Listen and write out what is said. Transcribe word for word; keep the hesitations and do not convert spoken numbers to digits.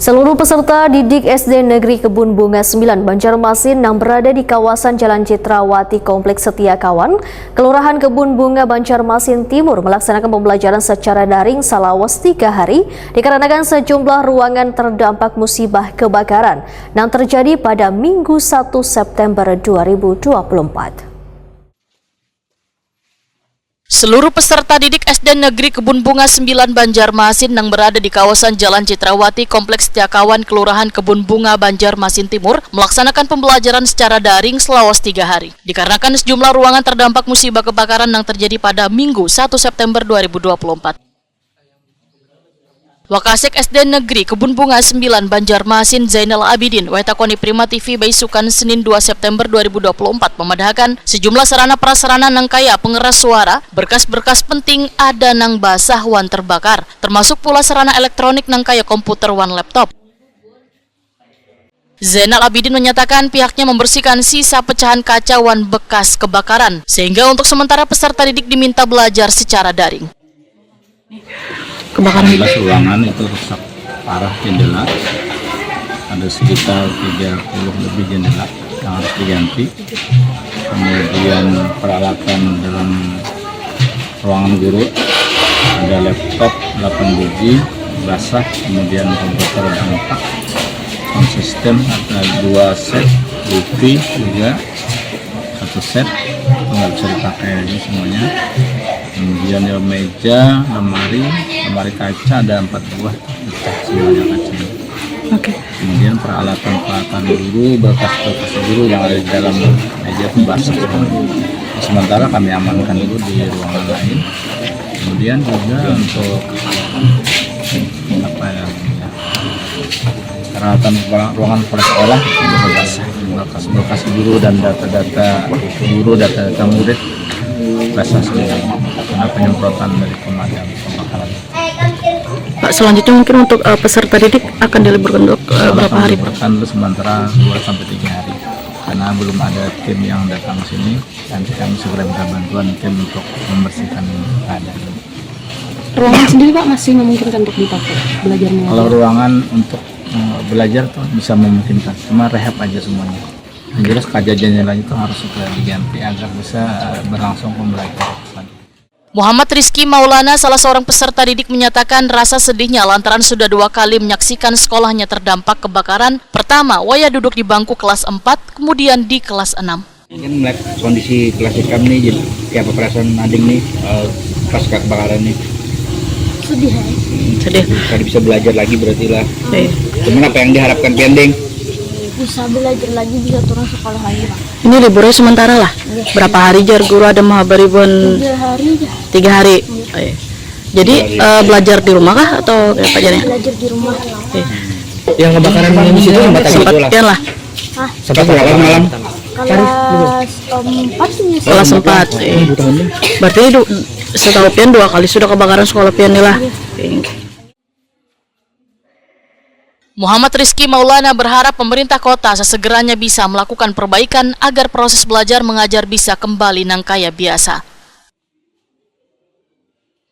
Seluruh peserta didik S D Negeri Kebun Bunga sembilan Banjarmasin nang berada di kawasan Jalan Citrawati Kompleks Setia Kawan, Kelurahan Kebun Bunga Banjarmasin Timur melaksanakan pembelajaran secara daring salawas tiga hari dikarenakan sejumlah ruangan terdampak musibah kebakaran nang terjadi pada Minggu satu September dua ribu dua puluh empat. Seluruh peserta didik S D Negeri Kebun Bunga sembilan Banjarmasin nang berada di kawasan Jalan Citrawati, Kompleks Tiakawan, Kelurahan Kebun Bunga, Banjarmasin Timur, melaksanakan pembelajaran secara daring selawas tiga hari. Dikarenakan sejumlah ruangan terdampak musibah kebakaran yang terjadi pada Minggu satu September dua ribu dua puluh empat. Wakasek S D Negeri Kebun Bunga sembilan Banjarmasin Zainal Abidin, wetakoni Prima T V baisukan Senin dua September dua ribu dua puluh empat, memadahakan sejumlah sarana prasarana nang kaya pengeras suara, berkas-berkas penting ada nang basah wan terbakar, termasuk pula sarana elektronik nang kaya komputer wan laptop. Zainal Abidin menyatakan pihaknya membersihkan sisa pecahan kaca wan bekas kebakaran, sehingga untuk sementara peserta didik diminta belajar secara daring. Kebakaran. Empat belas ruangan itu rusak parah jendela. Ada sekitar tiga puluh lebih jendela yang harus diganti. Kemudian peralatan dalam ruangan guru, ada laptop delapan biji basah, kemudian komputer bangkak, sound system ada dua set, wifi juga satu set, itu nggak bisa dipakai lagi semuanya. Kemudian ya meja, lemari, lemari kaca ada empat buah, pecah semuanya kacanya. Oke. Kemudian peralatan-peralatan guru, berkas-berkas guru yang ada di dalam meja itu basah semuanya. Sementara kami amankan dulu di ruangan lain. Kemudian juga untuk apa ya, peralatan ruangan sekolah itu basah, berkas-berkas guru dan data-data guru, data-data murid basah semua karena penyemprotan dari pemadam kebakaran. Pak, selanjutnya mungkin untuk, eh, peserta didik akan diliburkan dulu, eh, berapa hari, Pak? Akan diliburkan dulu sementara dua sampai tiga hari karena belum ada tim yang datang sini. Nanti kami segera minta bantuan tim untuk membersihkan keadaan. Ruangan sendiri, Pak, masih memungkinkan untuk dipakai belajar mengajar? Kalau ruangan untuk, eh, belajar tuh bisa memungkinkan, cuma rehab aja semuanya. Yang jelas kaca jendelanya itu harus segera diganti agar bisa, eh, berlangsung pembelajaran. Muhammad Rizky Maulana, salah seorang peserta didik, menyatakan rasa sedihnya lantaran sudah dua kali menyaksikan sekolahnya terdampak kebakaran. Pertama, wayah duduk di bangku kelas empat, kemudian di kelas enam. Kan melihat kondisi kelas ikam nih, jadi ya apa perasaan ading nih, eh, pas kebakaran nih? Sedih, hai. Sedih. Tadi bisa belajar lagi berarti lah. Iya. Cuman apa yang diharapkan pian, Ding? Bisa belajar lagi, bisa turun sekolah lagi, Pak. Ini liburnya sementara lah? Iya. Berapa hari jar guru ada menghabari buhan? Tiga hari aja. Tiga hari? Iya. Oh, iya. Jadi, eh, belajar di rumah kah atau kayak apa jadinya? Belajar di rumah. Oke. Yang kebakaran yang di situ sempat ada? Sempat pian lah. Hah? Sempat berapa malam? Kelas empat sih. Kelas empat, eh. Berarti du-, setahu pian dua kali sudah kebakaran sekolah pian nih lah. Iya. Oke. Muhammad Rizky Maulana berharap pemerintah kota sesegeranya bisa melakukan perbaikan agar proses belajar mengajar bisa kembali nang kaya biasa.